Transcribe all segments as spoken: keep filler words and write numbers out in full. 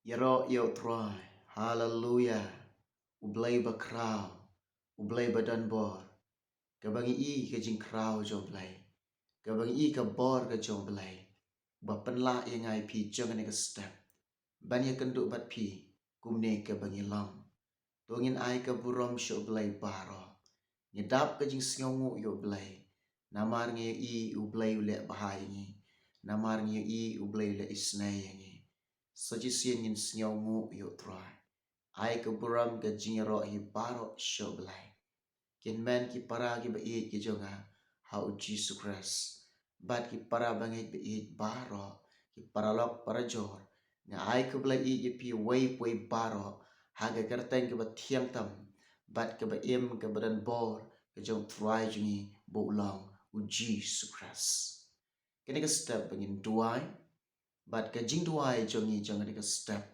Ïaroh ïa U Trai. Haleluya. U Blei ba khraw, U Blei ba don bor. Kaba ngi i ka jingkhraw jong U Blei, kaba ngi i ka bor ka jong U Blei, ba pynlah ïa nga ïa phi jong kane ka step ban ïakynduh bad phi kumne kaba ngi long. To ngin ai ka burom sha U Blei baroh. Ngi dap ka jingsngewnguh ïa U Blei, namar ngi ïohi U Blei u leh bha ïa ngi, namar ngi ïohi U Blei u leh isynei ïa ngi. Sa shisien ngin sngewnguh ïa U Trai. Ai ka burom ka jingïaroh hi baroh sha U Blei. Kin men ki para kiba ïeit ki jong nga ha U Jisu Khrist, bad ki para bangeit ba ïeit baroh, ki paralok parajor, nga ai khublei ïeit ïa phi uwei pa uwei baroh ha ka kyrteng kaba thiang tam bad kaba im kaba don bor ka jong U Trai jong ngi ba u long U Jisu Khrist. Kane ka step ba ngin duwai, bad ka jingduwai jong ngi jong kane ka step,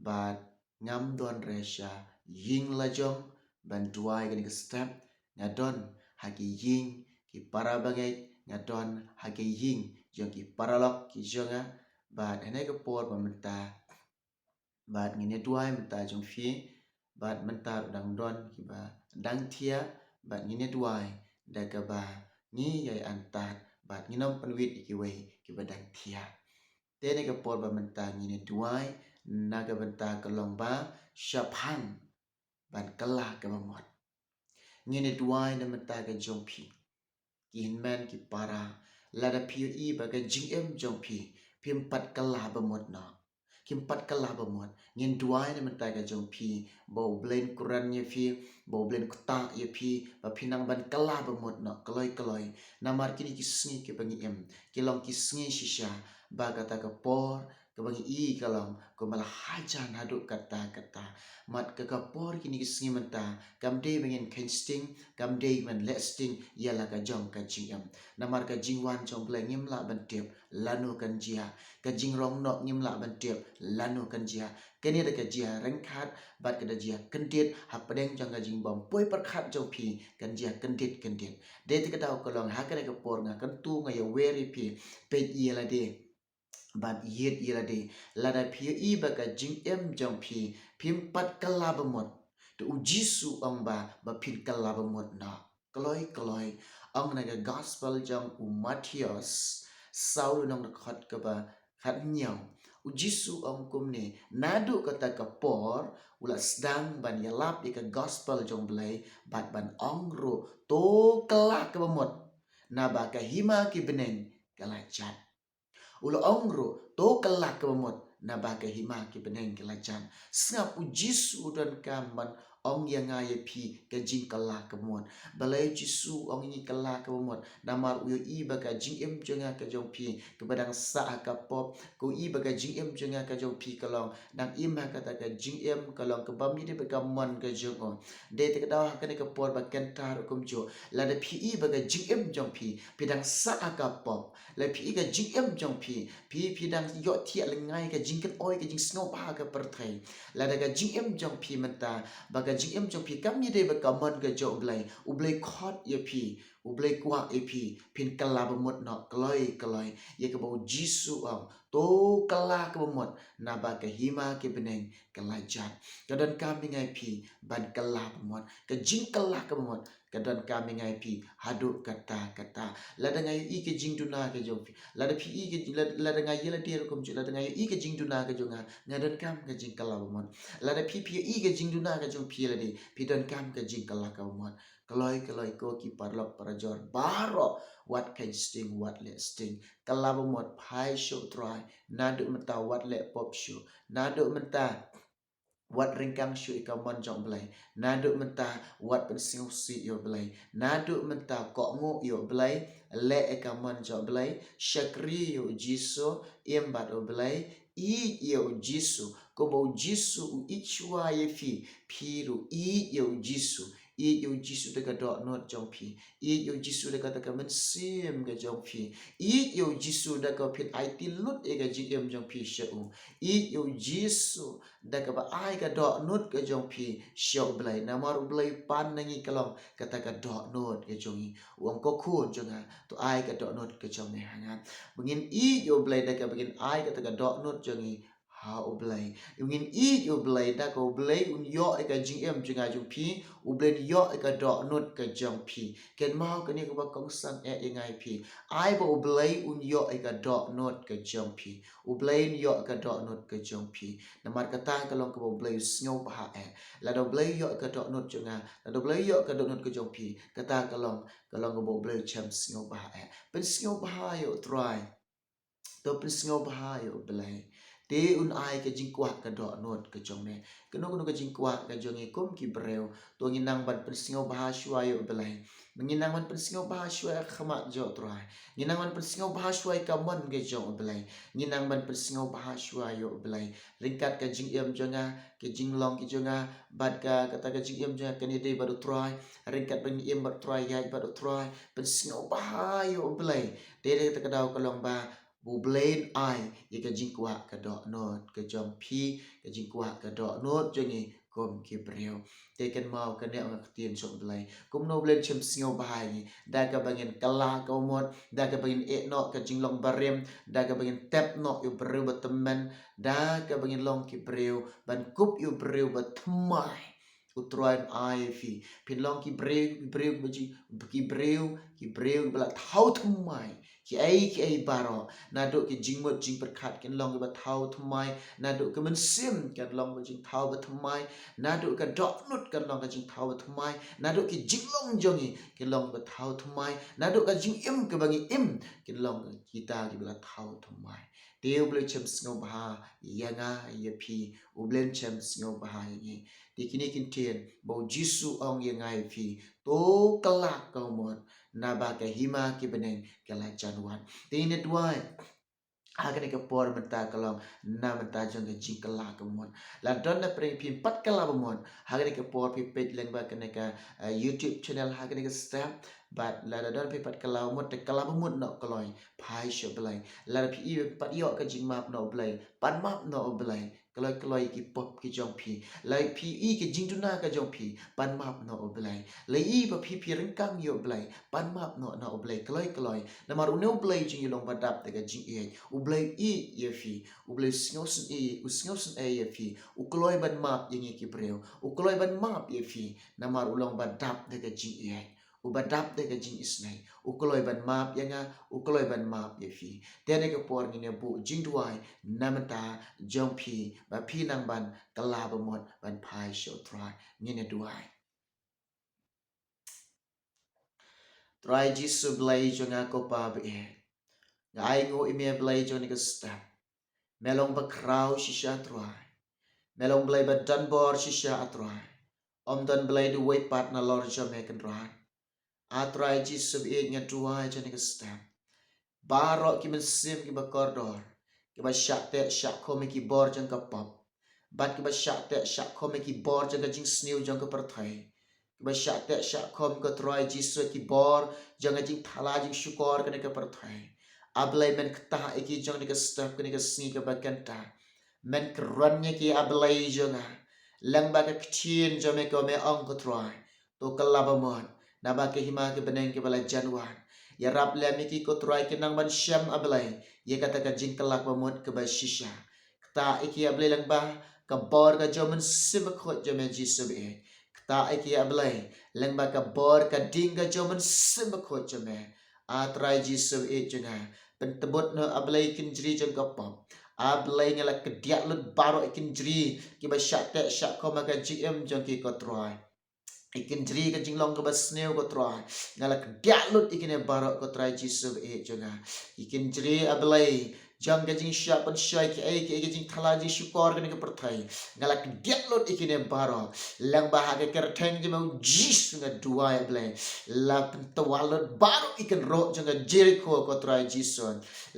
bad ngam don re sha ïing la jong ban duwai kane ka step. Nga don ha ki ïing ki para bangeit, nga don ha ki ïing jong ki paralok ki jong nga. Bad ha kane ka por ba mynta, bad ngin ïa duwai mynta jong phi, bad mynta ruh dang don kiba dang thiah, bad ngin ïa duwai da kaba ngi ïai antad, bad ngin ym pynwit ïa kiwei kiba dang thiah. Te ha kane ka por ba mynta ngin ïa duwai na ka bynta ka long ba shaphang ban kylla kaba mut. Ngin ïa duwai na ka bynta ka jong phi, ki hynmen ki para. Lada phi ïohi ba ka jingim jong phi, phim pat kylla ba mut noh, phim pat kylla ba mut, ngin duwai na ka bynta ka jong phi ba U Blei un kren ïa phi, ba U Blei un ktah ïa phi, ba phin nang ban kylla ba mut noh kloi kloi. Namar kine ki sngi kiba ngi im ki long ki sngi shisha, ba kata ka por kaba ngi i ka long kumba la hajan haduh katta katta. Mat ka ka por kine ki sngi mynta kam dei ba ngin kheiñ sting, kam dei ban leh sting ïa la ka jong ka jingim. Namar ka jingwan jong U Blei ngim lah ban tip lano kan jia, ka jingrong noh ngim lah ban tip lano kan jia. Kane da ka jia ryngkat bad ka da jia kyndit hapdeng jong ka jingbym poi pyrkhat jong phi, kan jia kyndit kyndit. Dei te ka daw ka long ha kane ka por nga kyntu nga ïawer ïa phi, peit ïa lade bad ïeit ïa lade. Lada phi ïohi ba ka jingim jong phi phim pat kylla ba mut, to U Jisu u ong ba, ba phin kylla ba mut noh kloi kloi. Ong na ka gospel jong u Mathaios, saw lynnong, dkhot kaba khathynñiew, U Jisu u ong kumne: Naduh kata ka por u la sdang ban ïalap ïa ka gospel jong U Blei bad ban ong ruh: To kylla kaba mut, naba ka hima ki bneng ka la jat. U la ong ruh: To kylla kaba mut, naba ka hima ki bneng ka la jat. Sngap, U Jisu u donkam ban ong ïa nga ïa phi ka jingkylla kaba mut. Balei U Jisu u ong ïa ngi kylla kaba mut? Namar u ïohi ba ka jingim jong nga ka jong phi kaba dang sah ha ka pop, u ïohi ba ka jingim jong nga ka jong phi ka long dang im ha kata ka jingim ka long kaba ym dei ba ka mon ka jong u. Dei te ka daw ha kane ka por ba kynta ruh kumjuh, lada phi ïohi ba ka jingim jong phi phi dang sah ha ka pop, lada phi ïohi ka jingim jong phi, phi, phi dang ïohthiah lyngngai ka jingkynoi, ka jingsngewbha ka pyrthei. Lada ka jingim jong phi mynta ba ka jingim jong phi kam dei ba ka mon ka jong U Blei, U Blei khot ïa phi, U Blei kwah ïa phi, phin kylla ba mut noh kloi kloi. Ïa kaba U Jisu u ong: To kylla kaba mut, naba ka hima ki bneng ka la jat. Ka donkam ïa nga ïa phi ban kylla ba mut. Ka jingkylla kaba mut ka donkam ïa nga ïa phi haduh katta katta. Lada nga ïohi ka jingduna ka jong phi, lada phi ïohi ka, lada, lada nga ïa lade ruh kumjuh, lada nga ïohi ka jingduna ka jong nga, nga donkam ka jingkylla ba mut. Lada phi, phi ïohi ka jingduna ka jong phi ïa lade, phi donkam ka jingkylla kaba mut. Kloi kloi ko ki paralok parajor baroh, wat kheiñ sting, wat leh sting. Kylla ba mut, phai sha U Trai. Naduh mynta wat leh pop shuh. Naduh mynta wat ryngkang shuh ïa ka mon jong U Blei. Naduh mynta wat pynsngewsih ïa U Blei. Naduh mynta kohnguh ïa U Blei, leh ïa ka mon jong U Blei, shakri ïa U Jisu, im bad U Blei, ïeit ïa U Jisu. Kumba U Jisu u ïeit shuwa ïa phi, phi ruh ïeit ïa U Jisu. Ïeit ïa U Jisu da ka dohnud jong phi. Ïeit ïa U Jisu da kata ka mynsiem ka jong phi. Ïeit ïa U Jisu da kaba phin aiti lut ïa ka jingim jong phi sha u. Ïeit ïa U Jisu da kaba ai ka dohnud ka jong phi sha U Blei. Namar U Blei u pan na ngi ka long kata ka dohnud ka jong ngi. U ong, ko khun jong nga, to ai ka dohnud ka jong me ha nga. Ba ngin ïeit ïa U Blei da kaba ngin ai kata ka dohnud jong ngi ha U Blei. Ngin ïeit ïa U Blei da kaba U Blei un ïoh ïa ka jingim jong nga jong phi, U Blei un ïoh ïa ka dohnud ka jong phi. Kynmaw kane kaba kongsan eh ïa nga ïa phi. Ai ba U Blei un ïoh ïa ka dohnud ka jong phi. U Blei un ïoh ïa ka dohnud ka jong phi. Namar kata ka long kaba U Blei u sngewbha eh. Lada U Blei u ïoh ïa ka dohnud jong nga, lada U Blei u ïoh ïa ka dohnud ka jong phi, kata ka long, ka long kaba U Blei u shem sngewbha eh. Pynsngewbha ïa U Trai. To pynsngewbha ïa U Blei. Te un ai ka jingkwah ka dohnud ka jong me. Kano kano ka jingkwah ka jong ngi kum ki briew, to ngin nang ban pynsngewbha shuwa ïa U Blei. Ngin nang ban pynsngewbha shuwa ïa ka khmat jong U Trai. Ngin nang ban pynsngewbha shuwa ïa ka mon ka jong U Blei. Ngin nang ban pynsngewbha shuwa ïa U Blei. Ryngkat ka jingim jong nga, ka jinglong ka jong nga, bad ka, kata ka jingim jong nga kane dei bad U Trai. Ryngkat ba ngin im bad U Trai, ïaid bad U Trai. Pynsngewbha ïa U Blei. Te dei kata ka daw ka long ba U Blei un ai ïa ka jingkwah ka dohnud ka jong phi, ka jingkwah ka dohnud jong ngi kum ki briew. Te kynmaw kane nga ktien jong U Blei. Kumno U Blei un shem sngewbha ïa ngi? Da kaba ngin kylla ka bamut, da kaba ngin ïeh noh ka jinglong barim, da kaba ngin tep noh ïa u briew ba tymmen, da kaba ngin long ki briew ban kup ïa u briew ba thymmai. U Trai un ai ïa phi. Phin long ki briew, ki briew kiba ji, ki briew, ki briew kiba la thaw thymmai. Kiei kiei baroh, naduh ki jingmut jingpyrkhat kin long kiba thaw thymmai, naduh ka mynsiem kan long ka jingthaw ba thymmai, naduh ka dohnud kan long ka jingthaw ba thymmai, naduh ki jinglong jong ngi kin long kiba thaw thymmai, naduh ka jingim kaba ngi im kin long kita kiba la thaw thymmai. Te U Blei un shem sngewbha ïa nga ïa phi, U Blei un shem sngewbha ïa ngi. Te kine ki ktien ba U Jisu u ong ïa nga ïa phi, to kylla ka bamut, naba ka hima ki bneng ka la jan wan. Te ngin ïa duwai ha kane ka por mynta ka long na bynta jong ka jingkylla ka bamut. Lada don na pdeng phi pat kylla bamut, ha kane ka por phi peit lyngba kane ka, eh, YouTube channel ha kane ka step. Bad lada don phi pat kylla bamut, te kylla bamut noh kloi, phai sha U Blei. Lada phi i pat ïoh ka jingmap na U Blei, pan map noh U Blei. Kloi kloi ki pop ki jong phi. Lada phi i ka jingduna ka jong phi, pan map noh U Blei. Lada i ba phi phi ryngkang ïa U Blei, pan map noh na U Blei kloi kloi. Namar une U Blei jong ngi u long ba dap da ka jingïeit. U Blei u ïeit ïa phi. U Blei u sngewsynei, u sngewsynei ïa phi. U kloi ban map ïa ngi ki briew. U kloi ban map ïa phi. Namar u long ba dap da ka jingïeit. U ba dap da ka jingisynei. U kloi ban map ïa nga, u kloi ban map ïa phi. Te ha kane ka por ngin ïa buh jingduwai na bynta jong phi, ba phi nang ban kylla bamut ban phai sha U Trai. Ngin ïa duwai. Trai Jisu Blei jong nga ko Pa ba ïeit. Nga ainguh ïa me Blei jong kane ka step. Me long ba khraw shisha Trai. Me long Blei ba don bor shisha a Trai. Ym don Blei dei uwei pat nalor jong me Kynrad. A Trai Jisu ba ïeit, nga duwai jong kane ka step. Baroh ki mynsiem kiba kordor, kiba shah teh shah khum ïa ki bor jong ka pop, bad kiba shah teh shah khum ïa ki bor jong ka jingsniew jong ka pyrthei, kiba shah teh shah khum ko Trai Jisu ïa ki bor jong ka jingthala jingshukor kane ka pyrthei. A Blei men ktah ïa ki jong kane ka step kane ka sngi kaba kynta. Men kren ïa ki A Blei jong nga. Lyngba ka ktien jong me kaba me ong ko Trai. To kylla bamut. Naba ka hima ka bneng kaba la jan wan. Ïarap lem ïa ki ko Trai kin nang ban shem A Blei. Ïa kata ka jingkylla bamut kaba shisha. Ktah ïa ki A Blei lyngba ka bor ka jong u Mynsiem Bakhuid jong me Jisu ba ïeit. Ktah ïa ki A Blei lyngba ka bor ka ding ka jong u Mynsiem Bakhuid jong me. A Trai Jisu ba ïeit jong nga. Pyntbut noh A Blei ki kynjri jong ka pop. A Blei nga la kdiah lut baroh ki kynjri kiba shah teh shah khum ha ka jingim jong ki ko Trai. Ki kynjri ka jinglong kaba sniew ko Trai. Nga la kdiah lut ïa kine baroh ko Trai Jisu ba ïeit jong nga. Ki kynjri A Blei jong ka jingshah pynshoi kiei kiei ka jingthala jingshukor kane ka pyrthei. Nga la kdiah lut ïa kine baroh. Lyngba ha ka kyrteng jong me u Jisu nga duwai A Blei. La pyntwa lut baroh ïa ki kynroh jong ka Jerikho ko Trai Jisu.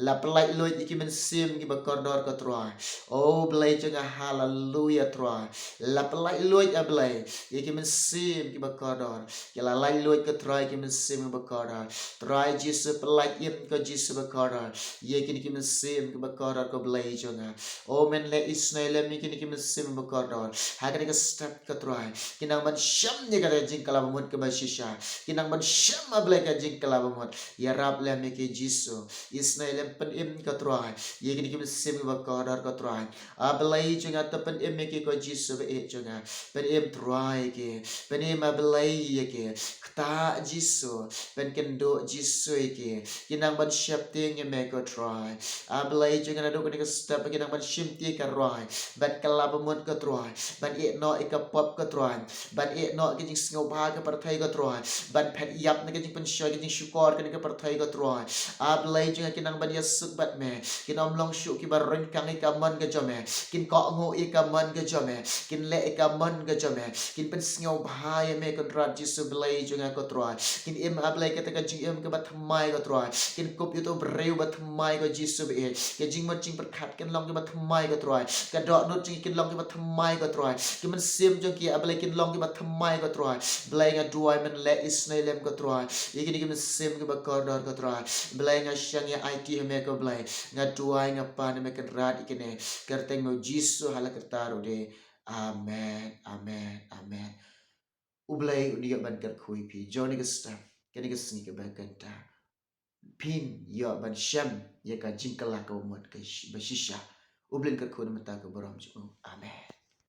La pyllait luid ïa ki mynsiem kiba kordor ko Trai. O Blei jong nga haleluya Trai. La pyllait luid A Blei ïa ki mynsiem kiba kordor. Ki la lait luid ko Trai ki mynsiem kiba kordor. Trai Jisu pyllait im ko Jisu ba kordor. Ïa kine ki mynsiem mynsiem kaba kordor ko Blei jong nga. O men leh isynei lem ïa kine ki mynsiem ba kordor ha kane ka step ko Trai. Ki nang ban shem ïa kata ka jingkylla bamut kaba shisha. Ki nang ban shem, A Blei, ka jingkylla bamut. Ïarap lem ïa ki Jisu. Isynei lem, pynim ko Trai ïa kine ki mynsiem ba kordor ko Trai. A Blei jong nga, to pynim ïa ki ko Jisu ba ïeit jong nga. Pynim Trai ïa ki. Pynim, A Blei, ïa ki. Ktah Jisu. Pynkynduh Jisu ïa ki. Ki nang ban sheptieng ïa me ko Trai. A Blei jong nga, naduh kane ka step ki nang ban shim ïa ka roi. Ban kylla bamut ko Trai. Ban ïeh noh ïa ka pop ko Trai. Ban ïeh noh ïa ka jingsngewbha ka pyrthei ko Trai. Ban phet ïap na ka jingpynshoi ka jingshukor kane ka pyrthei ko Trai. A Blei jong nga, ki nang ban ïasuk bad me. Kin ym long shuh kiba ryngkang ïa ka mon ka jong me. Kin kohnguh ïa ka mon ka jong me. Kin leh ïa ka mon ka jong me. Kin pynsngewbha ïa me Kynrad Jisu Blei jong nga ko Trai. Kin im, A Blei, kata ka jingim kaba thymmai ko Trai. Kin kup ïa uto u briew ba thymmai ko Jisu ba ïeit. Ka jingmut jingpyrkhat kin long kiba thymmai ko Trai. Ka dohnud jong ki kin long kiba thymmai ko Trai. Ki mynsiem jong ki, A Blei, kin long kiba thymmai ko Trai. Blei, nga duwai men leh isynei lem ko Trai ïa kine ki mynsiem kiba kordor ko Trai. Blei, nga shang ïa aiti ha me ko Blei. Nga duwai, nga pan ha me Kynrad ïa kine. Kyrteng mo Jisu ha la kyrta ruh de. Amen, amen, amen. U Blei un ïoh ban kyrkhu ïa phi jong kane ka step, kane ka sngi kaba kynta. Phin ïoh ban shem ïa ka jingkylla ka bamut ka shi-, ba shisha. U Blei un kyrkhu na ka bynta ka burom jong u. Amen.